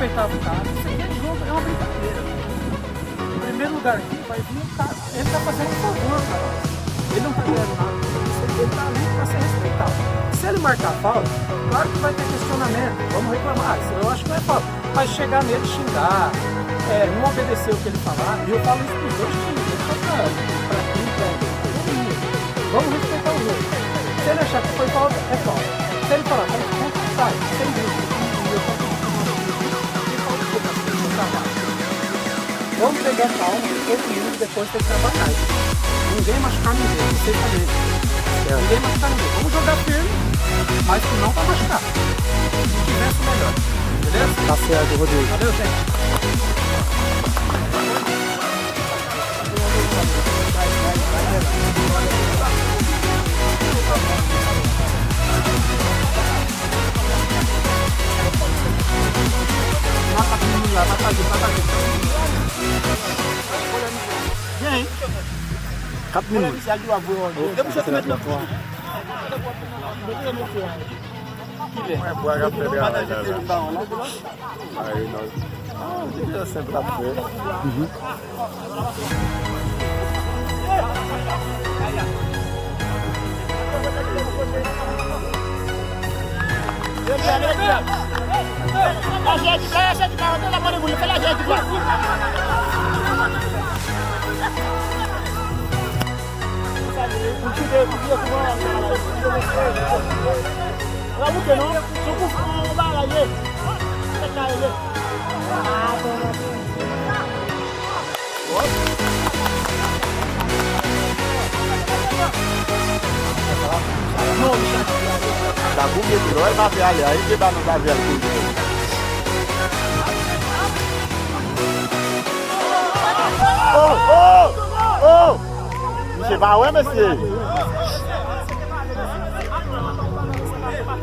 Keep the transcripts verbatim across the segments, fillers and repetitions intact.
Oitavo cara, isso aqui é jogo, é uma brincadeira. Em primeiro lugar aqui, vai vir o cara, ele tá fazendo um favor, cara. Ele não tá ganhando nada com isso, ele tá ali pra ser respeitado. Se ele marcar falta, claro que vai ter questionamento, vamos reclamar, isso eu acho que não é falta. Mas chegar nele, xingar, é, não obedecer o que ele falar, e eu falo isso pros dois times, não só pra, pra quem, pra todo mundo. Vamos respeitar o jogo. Se ele achar que foi falta, é falta. Se ele falar, tá, sai, sem dúvida. E eu tô aqui, vamos pegar calma, todo mundo depois tem que trabalhar. Ninguém machucar ninguém, vocês também. Ninguém machucar ninguém. Vamos jogar firme, mas não pra machucar. O que vence o melhor. Beleza? Tá certo, Rodrigo. Valeu, gente. Kat minit. Mwen bwa k ap fè travay la, la. Ay, non. Ah, se byen senp l ap fè. Mhm. Sa boukye tou, lè w pa vle ale a, ede balon pa vle al kouri. Oh, oh, oh! Misye pa wè, mesye.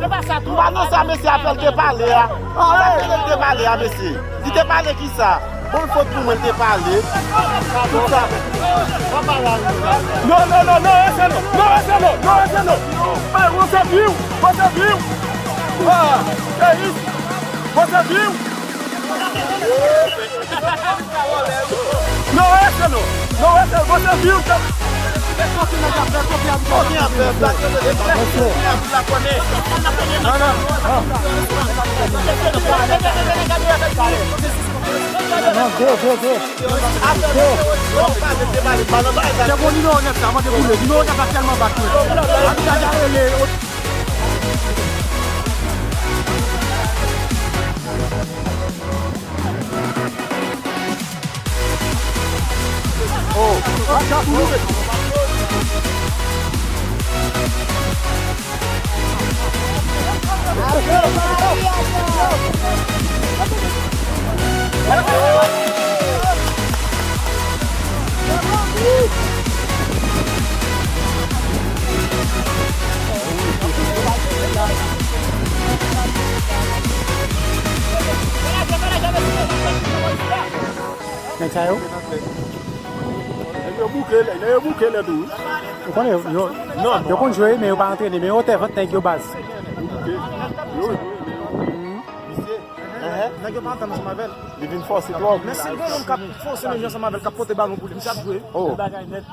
M pa nan sa mesye a fè l te pale a. Sa fè l te pale a, mesye. Li te pale ki sa? Bon, fòt pou mwen, l te pale. Tout sa. Non, non, non, non, ese non. Non, ese non. Non, ese non. Ay, wose viw. Wose viw. Ah, Felix. Wose viw. Non, ese non. Non, ese, bon, se viw, se. Non, non, non. Non, go, go, go. Go. Se bon, nimewo nèf la, mande boule. Nimewo nèf la tèlman bat mwen. Abita ja rele. Oh, watch out, move it. Nèg sa yo? Nèg yo bouke, nèg yo bouke lè tou, wi. Ou konnen yo, yo, yo konn jwe, men yo pa antrene, men yo tè vant nèg yo baz. Yo bouke. Yo jwe, men yo. Misye, nèg yo pa antann ansanm avè l. Li vin fòse twòp. Men si l gen yon moun k ap fòse nèg yo ansanm avè l, k ap pote balon pou li, misye ap jwe. Oh. Bèl bagay nèt.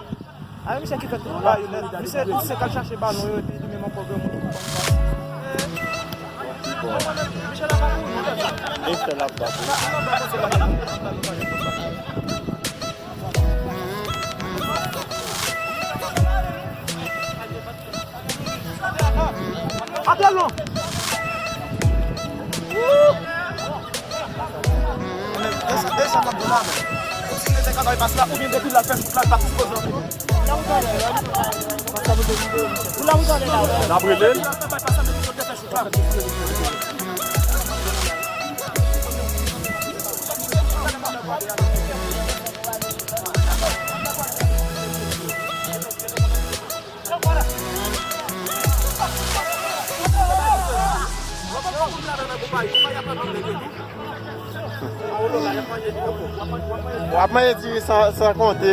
A, misye ki fè tout bagay yo nèt. Misye, misye k al chache balon yo, epi li menm ankò gen moun ki konn sa. Misye la pa mouri. E fè l ap bat. Atè non. E sa, e sa k ap bon la, men. Kòmsi l te ka bay pas la, oubyen depi l al fè chout la, l pa t sipoze antre. N ap rele l. W ap manje diri san, san konte.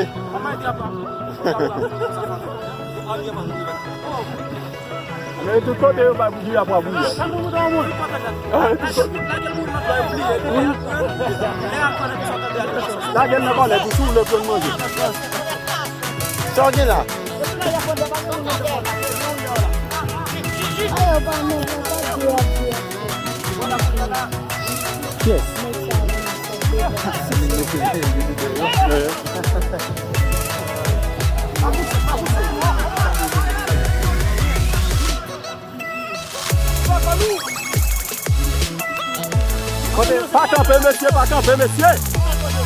E tout kote yo bay bouyi, y ap pran bouyi. Lage l nan palè pou si w vle pran manje. Sa w gen la? Yes. Kote, pa kanpe, mesye, pa kanpe, mesye.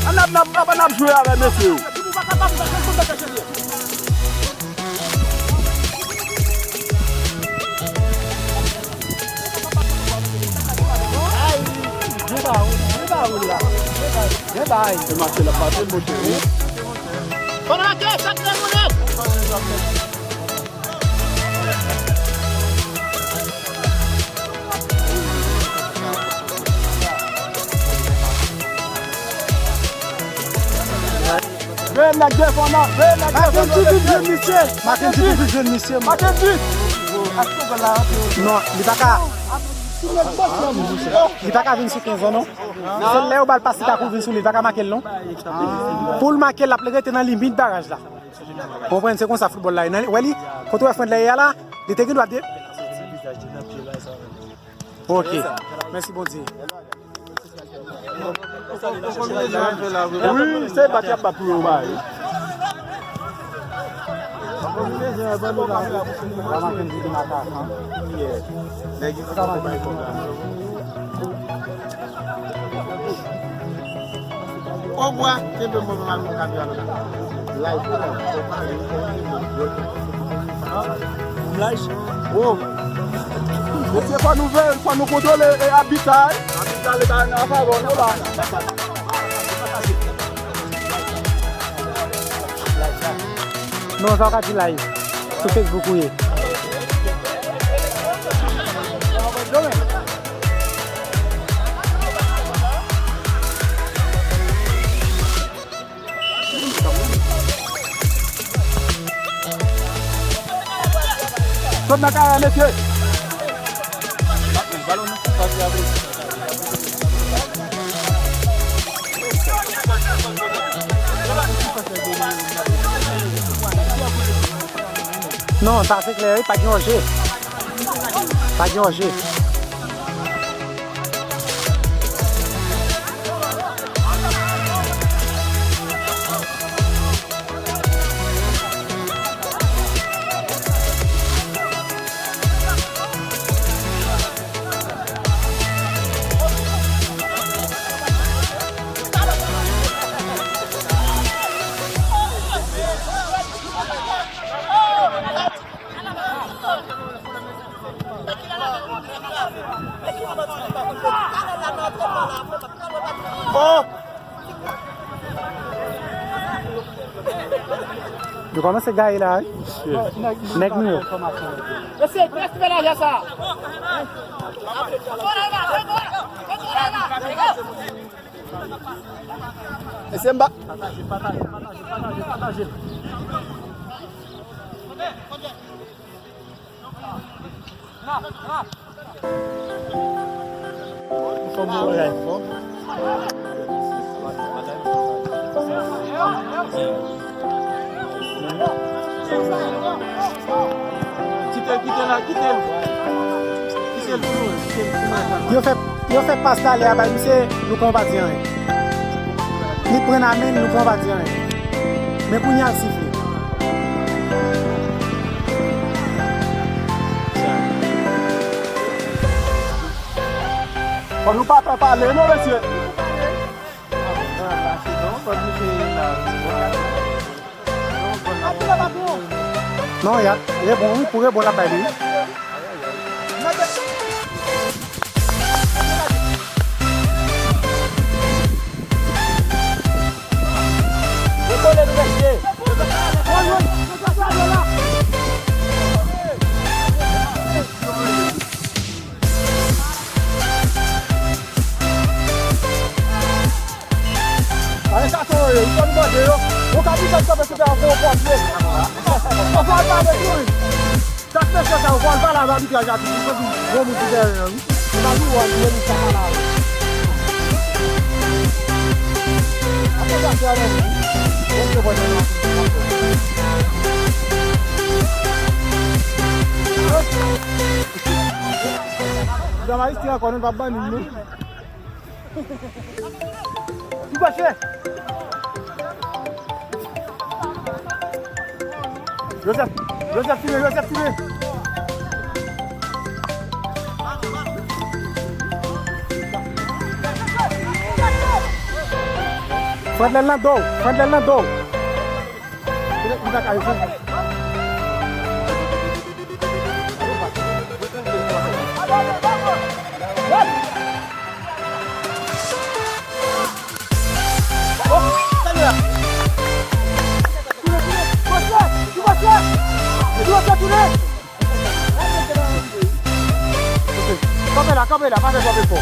Ann ap, n ap, n ap, n ap jwe avè mesye yo. Gen bagay, gen bagay. Se mache la, pa te moute, wi. Bon, ok, chak moun. Veye nèg devan nan, veye nèg devan nan. Mackendy vin jwenn misye. Mackendy vin jwenn misye. Mackendy. Non, li pa ka. Li pa ka vin sou kenz an, non. Se lè yo ba l pas li ka kouri vin sou li, li pa ka make l, non. Pou l make l, l ap rete nan limit baraj la. Ou konprann, se konsa foutbòl la ye. Nan, wè li, kote w wè Frandley ye a la, li te gen dwa de. Ok. Mèsi Bondye. Wi, se bat y ap bat pou yo bay. Obwa, kenbe mwen mal mwen ka pran la. Live, live. Live. Oh. Mesye, fò nou veye, fò nou kontwole, e, abit sa, wi. Abit sa, li pa nan favè nou la. Non, sa w ka di live. Sou Facebook ou ye. Sot nan kay la, mesye. Non, sa se klè, wi, pa gen danje. Pa gen danje. Oh! Yo kòmanse gaye la, wi. Nèg nou yo. Mesye, rèspè lajè sa. Mesye, m pa. Pataje, pataje, pataje, pataje, pataje. Kite l, kite l la, kite l. Kite l pou nou, kite l pou nou. Yo fè, yo fè pas la, lè a bay misye, nou konn pa di anyen. Li pran nan men, nou konn pa di anyen. Men kounye a l sifle. Fò nou pa pè pale non, mesye. Non, y ap rebon, wi, pou rebon l ap bay li, wi. Ale sa se yo ye, ou konn mande yo. Ou ka di sa k ap fè sou tè a pou yo pòtre. Pafwa al pale tou wi. Sa k fè Sa yo fò al pale avè abitraj la tou, pou di bon moun ki dèyè an wi. Se pa nou wè, nou menm sa pale avè. Apre sa, se avè nou. Bon, se bon, se bon. Medam Ayisyen ankò, nou pa ban nou, non. Pi gòch, wi. Joseph, Joseph, tire, Joseph, tire. Fredley nan do, Fredley nan do. Li pa ka jwe. Kanpe la, kanpe la, pa fè twòp efò.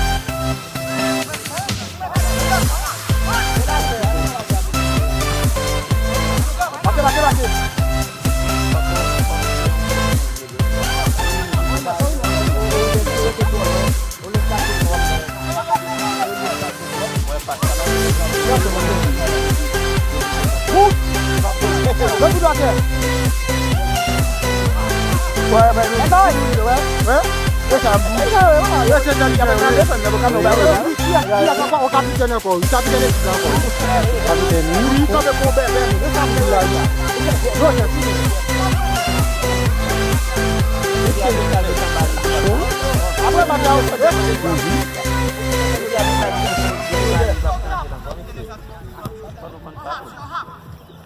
Pase, pase, pase. Bout! Lòt bout atè. Wè, wè, wè. Wè, wè. Wè sa, bout. Wè, se jan li fè, wè. Ki a, ki a, ki a, o kapitèn ankò, wi, kapitèn ekip la ankò. Kapitèn, wi. Wi, kanpe kon bèbè, wi. Wè sa, bout la, wi. Yo, se fini. Apre match la,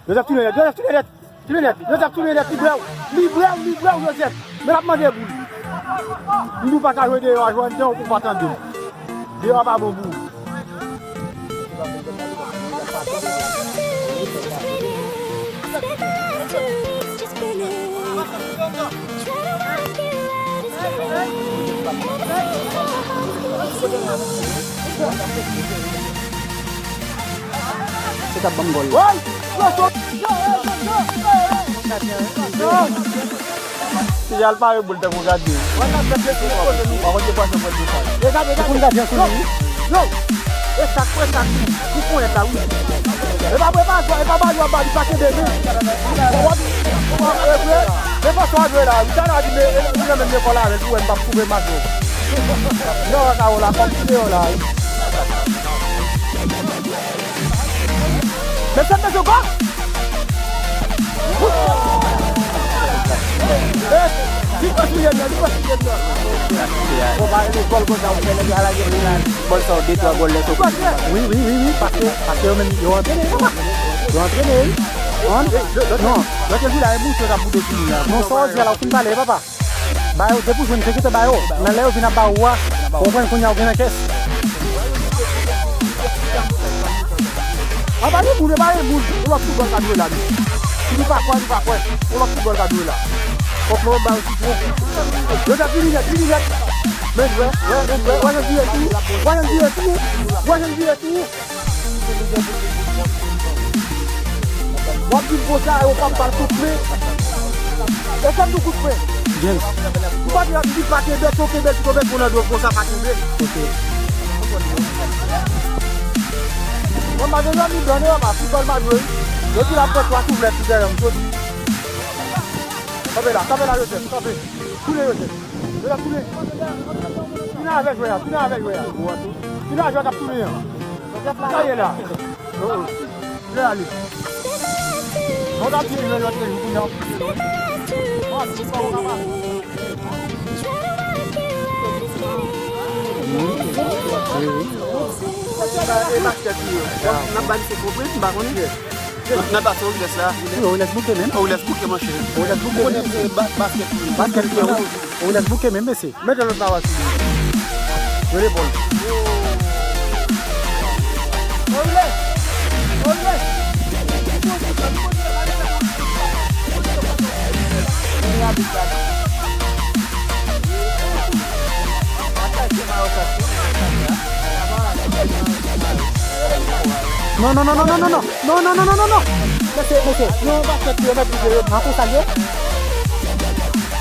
Joseph tounen nèt, Joseph tounen nèt, tounen nèt. Joseph tounen nèt, li bwè w, li bwè w, li bwè w, Joseph. Men l ap mande boul. M di w pa ka jwe deyò a, jwe anndan ou pa tande m. Deyò a pa bon pou ou. Se t ap ban m gòl. Woy! Ti Jal pare boul tankou gade. Ou konn se pwason pran desann. E gade, e gade. Ou konn gade sou li. Yo! E sak, e sak. Ou konn la, wi. E pa, e pa, e pa ba yo ba, li pa kenbe men. Ou wè, ou wè, e vre. E pa sa jwe la. Ou ta la di, men, e, ou nan menm lekòl avè l, ou wè, m p ap koupe mache. Non, sa yo la, kòm ti deyò la, wi. Mesye, mesye, gòl! Eh, li pa siye nan, li pa siye nan. Bon, ba, e gòl konsa, ou fè nèg la lage li la. Gòl sa, de twa gòl lè sou. Wi, wi, wi, wi, paske, paske yo menm, yo antrene, papa. Yo antrene, wi. Non, lòt jou la, e mouche k ap boute sou nou la. Non, sa w di a la, ou fin pale, papa. Ba yo, depi w jwenn sekirite, ba yo. Men lè yo vin ap ba ou a, ou konprann kounye a ou gen nan kès. A pa gen moun, e pa gen moun. Yon lòt foutbòl ka jwe la, wi. Si nou pa kwè, nou pa kwè. Yon lòt foutbòl ka jwe la. Fòk nou ba yo sitwon. Yo te vini nèt, vini nèt. Men jwè, wè, men jwè, wè jan l vire tou. Wè jan l vire tou. Wè jan l vire tou. W ap vin konsa, yo p ap ba l kout men. E fè m di w kout men. Yes. M pa di, m di pa kenbe, si w kenbe, si w kenbe, pou nan do konsa, pa kenbe. Ok. Mwen pa gen zanmi blan, non, pa foutbòl m a jwe. Yo di l ap pran twa soulèv sou tèren, m soti. Kanpe la, kanpe la, Joseph, kanpe. Tounen, Joseph. Joseph, tounen. Tounen avè jwè a, tounen avè jwè a. Tounen avè jwè k ap tounen an. Sa ye la. Oh, oh. Lè ale. Mwen ta di lè lòt lè, pou yon. E basket li ye. N ap ba li se konprann, m pa konnen. Nan pase Orilès la. Wi, Orilès bouke menm. Orilès bouke, monchè. Orilès bouke menm. Ou konnen se ba-, basket li ye. Basket li ye, wi. Orilès bouke menm, mesye. Mete lòt la sou li. Rele bòl. Non, non, non, non, non, non, non. Non, non, non, non, non, non. Mesye, mesye, yon basket ki remèt li de yo. Nan pou sa l ye.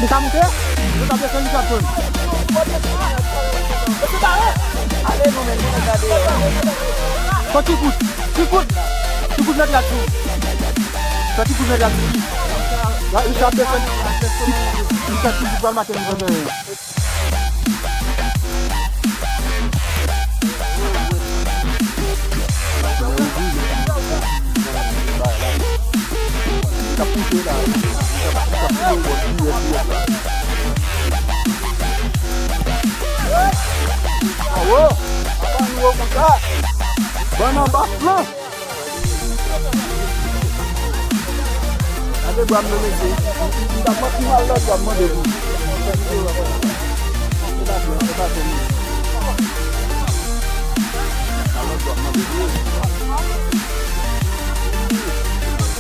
Li ka moute? Li ka desann, li ka desann. Mesye bare! Ale nou menm, nou gade. Fò ti kout, ti kout, ti kout mèt la ti. Fò ti kout mèt la ti. La, li ka desann. Li ka ti kout pral mache, li ka desann. Awo! Apa nou yo konsa? Bann anba flan! Gade bra m nan, mesye. M t ap manti mal lòt bò, m mande pou.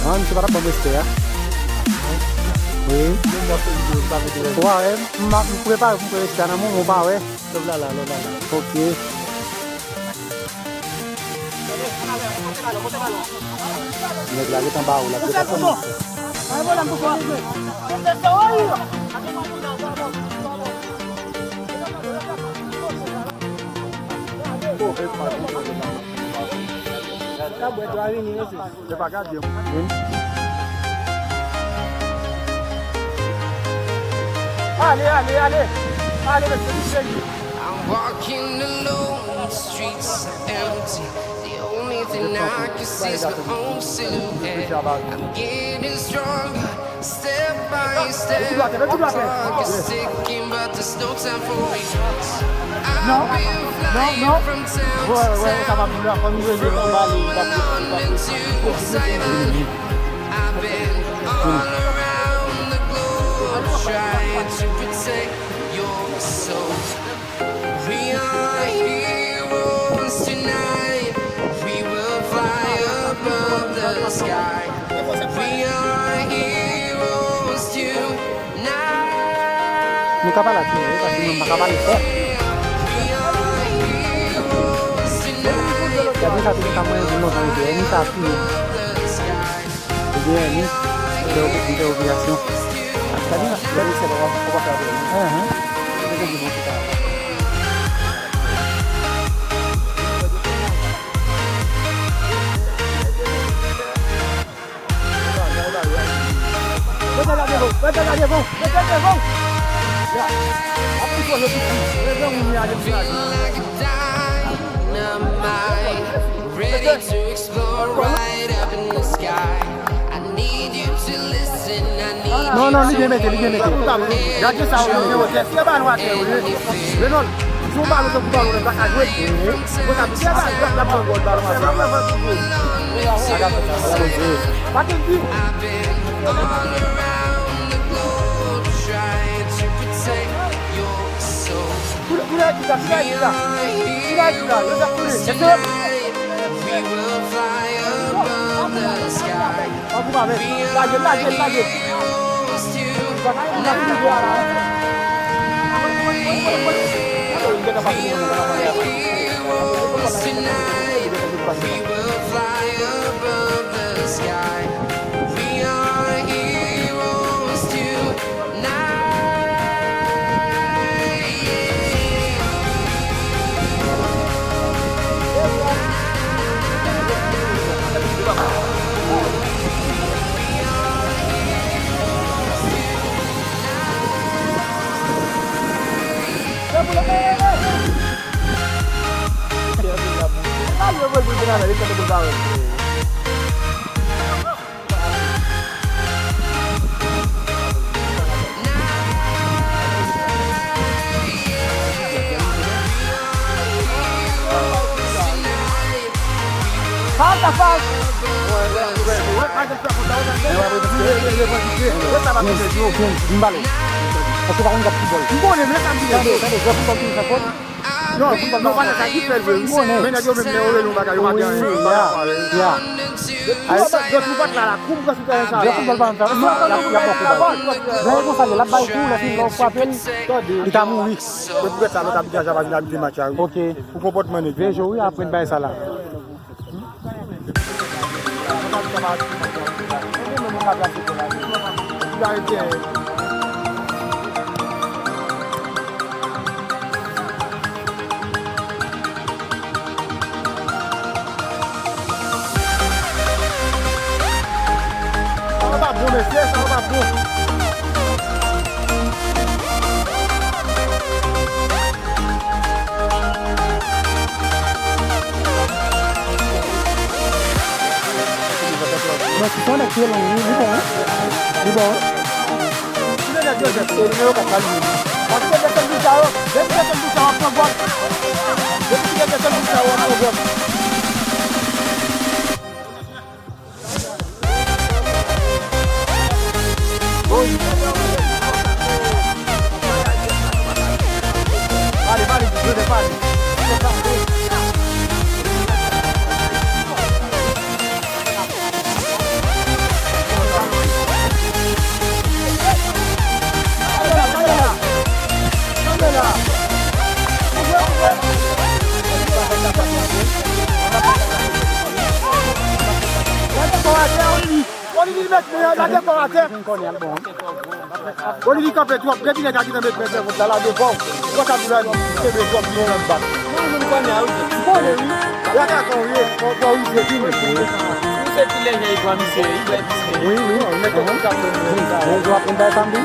Ah, misye pa t ap ban m respè a. Wi. Ou pa wè, m, m prepare pou m pran respè a nan moman, ou pa wè. Lòv la la, lòv la la. Ok. Nèg la gentan ba ou, l ap gentan fè move. Ka bwè dwa vini, mesye. Se pa gade. Ale, ale, ale. Ale, mesye, li seri. I'm walking alone, the streets are empty. The only thing I can see is my own silhouette. I'm getting stronger, step by step. My clock is ticking, but there's no time for regrets. I've been flying from town to town, from London to Taiwan. I've been all around the globe trying to protect your soul. We are heroes tonight. We will fly above the sky. We are heroes tonight. Nou ka pale ak nou, wi, paske mwen pa ka pale fò. We are heroes tonight. Gade sa, tout sa mwen di lontan, wi, nou ka kriye. Ou gen ni, li fè, li fè operasyon. Gade, gade, se bon, ou pa fè apèl. Aham. Ou gen di bon, se sa. Mete la devan, mete la devan, mete la devan. Ya. Ap ti koze pou ti. Lè granmoun li ale pou la. Feel like a dynamite, ready to explode right up in the sky. I need you to listen, I need you to hold me. Non, non, li byen mete, li byen mete. Gade sa, ou gen wotè. Se balon atè, wi. Renold, si w balon, se pou balon, l pa ka jwe. Mwen ka di, se balon, l ap pran gòl balon atè. Sa ka fè sa, sa poze. Pa te di. All around the globe trying to protect your soul. Koulè, koulè di sa, koulè di sa. Koulè di sa, yo sa koulè. Tonight, we will fly above the sky. Ann koup avè l. Lage l, lage l, lage l. Heroes tonight, we will fly above the sky. We are heroes tonight. Fas a fas. M bale. Paske w pa konn gad foutbòl. M konnen, men sa m di. Tande, tande, jwè foutbòl ki fè fòt. Non, non, pa nan sa ki fè l vre, wi. Men nèg yo menm lè yo rele yon bagay, yo pa gen anyen, yo pa ka pale. Ya, ya. Ay, jwè foutbòl pa nan sa, kou m pran sou tèren sa. Jwè foutbòl pa nan sa. L ap, l ap, l ap pran kou. Lè l konsa, l ap bay kou, lè fini, lè w frape l, li ka mouri. Men poutèt sa, lòt abitan sa pa vin abite match la, wi. Ok. Pou konpòtman nèg yo. Veje, wi, aprann bay sa la. Li bon, wi, li bon, wi. Li bon, wi. Ti Nenèt Jozèf, se nimewo kat la li ye. Paske desann pou sa yo, depi desann pou sa yo, w ap pran gòt. Depi ti desann pou sa yo, w ap pran gòt. Olivier met men an, lage kò atè. Olivier kanpe twòp. Depi nèg la gentan met men sèvant la, lage kò. Kò sa tou la, kenbe twòp, li menm bat. Ou konnen, wi. Lage kò, wi. Kò, kò, wi, se vini. Ou se ti lejè, li pran misye, li bwè misye. Wi, wi. Nèg la konn sa. Wi, wi, w ap konn bay fanm, wi.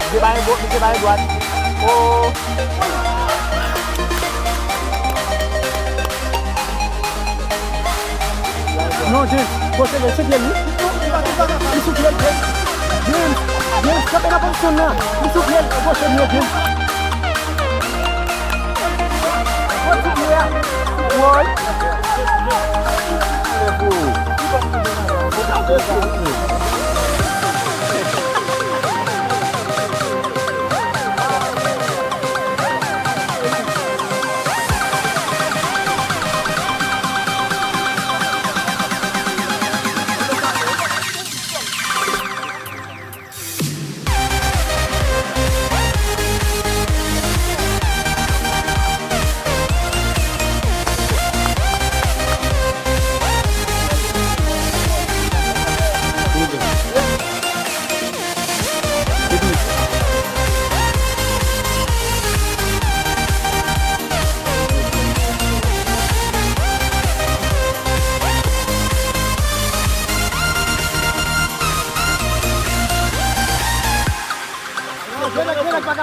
Misye bay gwo, misye bay dwat. Oh. Non, James, posede sou pye l, wi. Li sou pye l, James. James, James, kanpe nan pozisyon nan. Li sou pye l, goche li ye, James. Woy.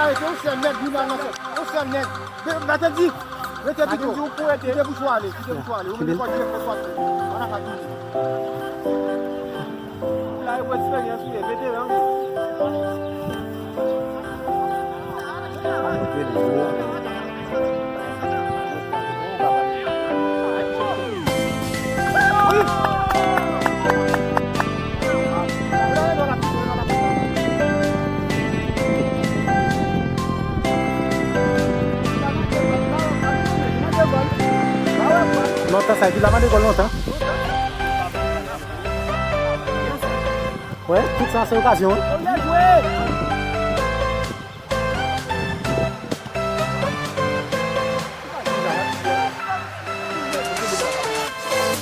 Yon sèl nèg, yon sèl nèg. Mete pito. Kite bouch ou ale, kite bouch ou ale. Ou menm fò dirèk fò swa. Pa nan ka toujou. Ou la, e gwo eksperyans ou ye, veteran ou ye. Lontan sa, epi la mande gòl lontan. Wè, tout sa se okazyon, wi.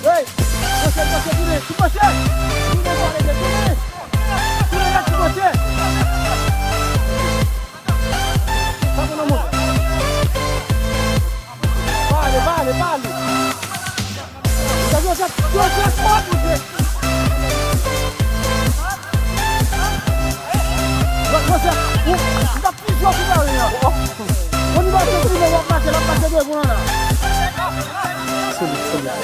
Hey! Pase, pase, tounen, ti pase! Tounen, tounen, tounen! Tounen, ti pase! Sa pou nou moun? Pale, pale, pale! Joseph, Joseph, Joseph! Joseph, ou, ou t ap pizye sou teren an. On y va, se fini, w ap mache, l ap pase devan la. Solid, solid.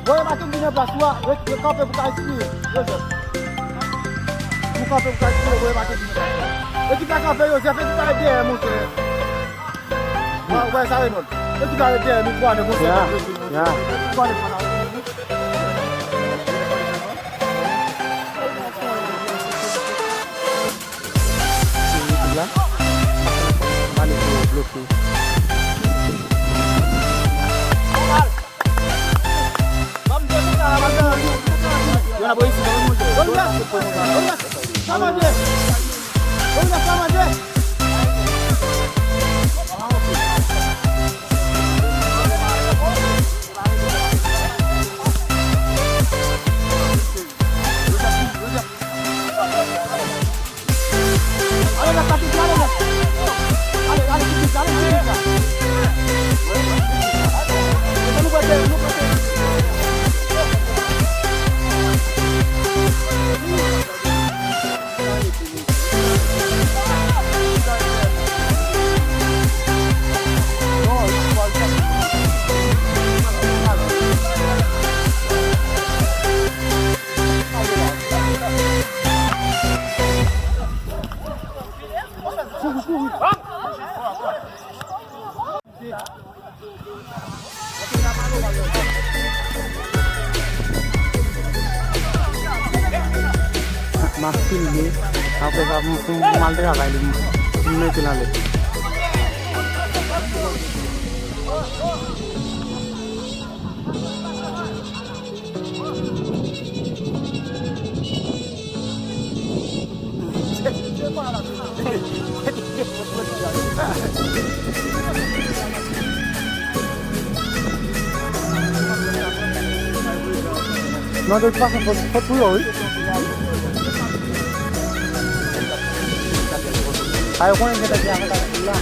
Voye Makendy nan plas ou a. Ret, ret kanpe pou ka espire. Joseph. Pou kanpe pou ka espire, voye Makendy nan plas ou a. Ekip la kanpe, Joseph. Ekip la ret dèyè, monchè. Ou wè sa, Raymond? Ekip la ret dèyè, nou twa nèg, monchè. Ya, ya. Twa nèg, twa nèg. Sou YouTube la. Male yo bloke. Yo n ap reyisi nan menm mouvman. Sa manje! Sa manje! M ap filme, apre sa, pou m, pou m al travay li, pou m mete l anlè. Non, de tout fason, fòt, fòt pou yo, wi. A, yo konnen gentan gen avantaj la.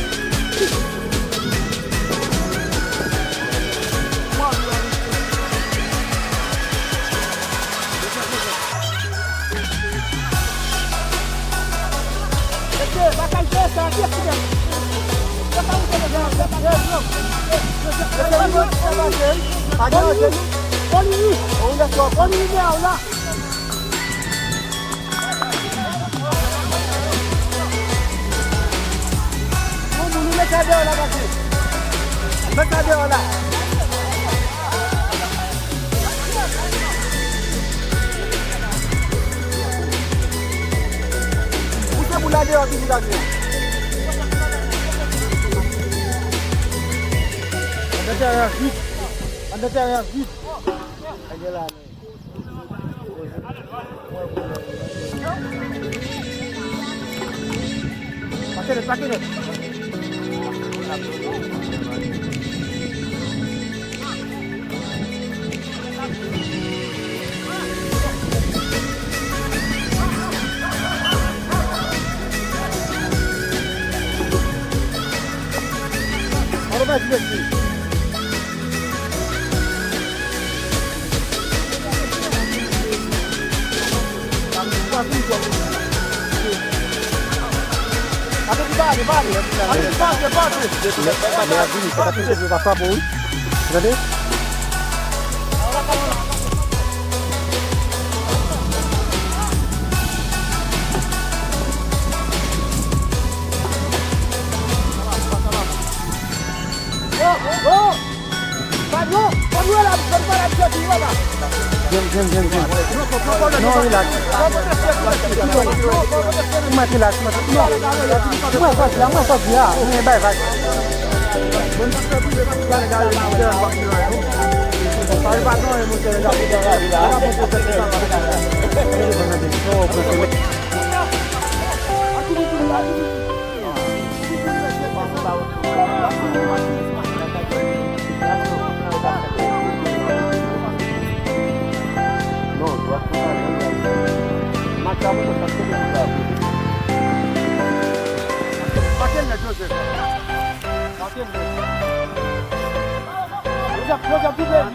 Bon, moun, nou met sa deyò la, pase. Met sa deyò la. Pouse boul la deyò, toujou la deyò. Anndan teren an vid. Anndan teren an vid. Nèg yo la. Pase nèt, pase nèt. Alo, mèsi, mèsi. Yo, yo! Pablo, Pablo la, Pablo la, Pablo la. Vin, vin, vin, vin. Non, relax. Ou mèt relax, mèt. Non. Ou mèt sòti a, ou mèt sòti a. Men bay vag. Make l nèt, Joseph. Make l nèt. Joseph, Joseph, double, double.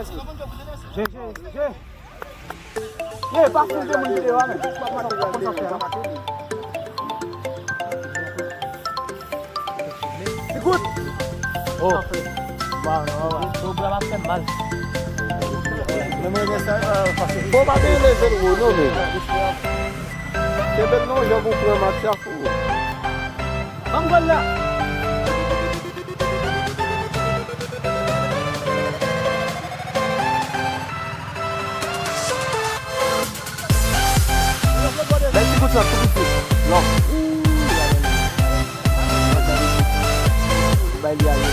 Je, je, je. Ye, pa fout de moun videyo a, men. Pa, pa, pa, pa konn sa fè, non. Ti kout. Oh. Waw, waw, waw. Pwogram ap fè m mal. Men mwen gen sa, euh, pase. Bon, pa te leve l wo, non, men. Kenbe l non, jan pou pran match la, fou. Ban m gòl la. Bèl ti kout sa, tou piti. Non. Bay li ale.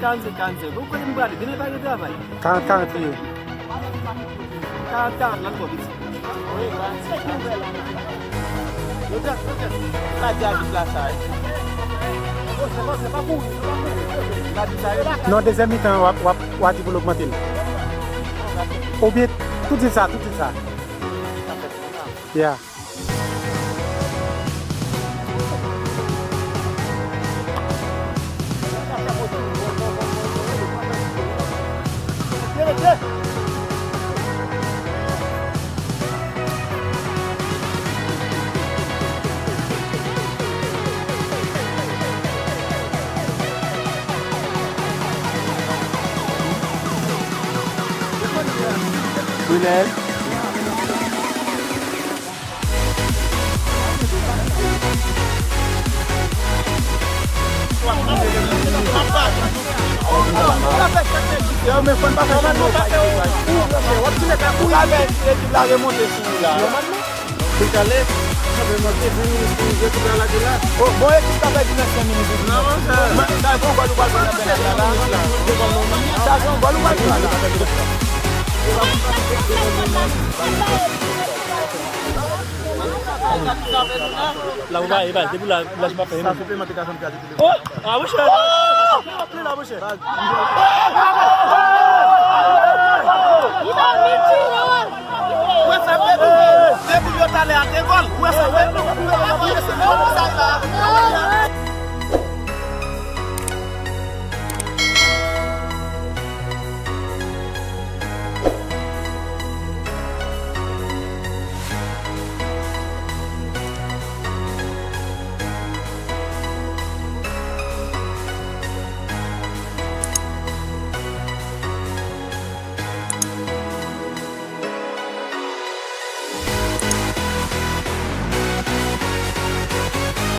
Karannsenk, karannsenk. Ou kote m prale? Demen pa gen travay. Karant, karant li ye. Karant, karant, nan twò piti. Yo djòs, yo djòs. Pa di abit la sa, wi. Non, dezyèm mitan, w ap, w ap, w ap di pou l ogmante l. Oubyen, tout di l sa, tout di l sa. Yeah. Brunel. La ou ba, e ba, depi la, la, j pa fè. Sa se pèman te ka fè m pèdi telefòn. Oh! Ah, monchè! Oh! Li la, monchè. Ou wè sa m te di? Depi yo talè a te gòl. Ou wè sa m te di?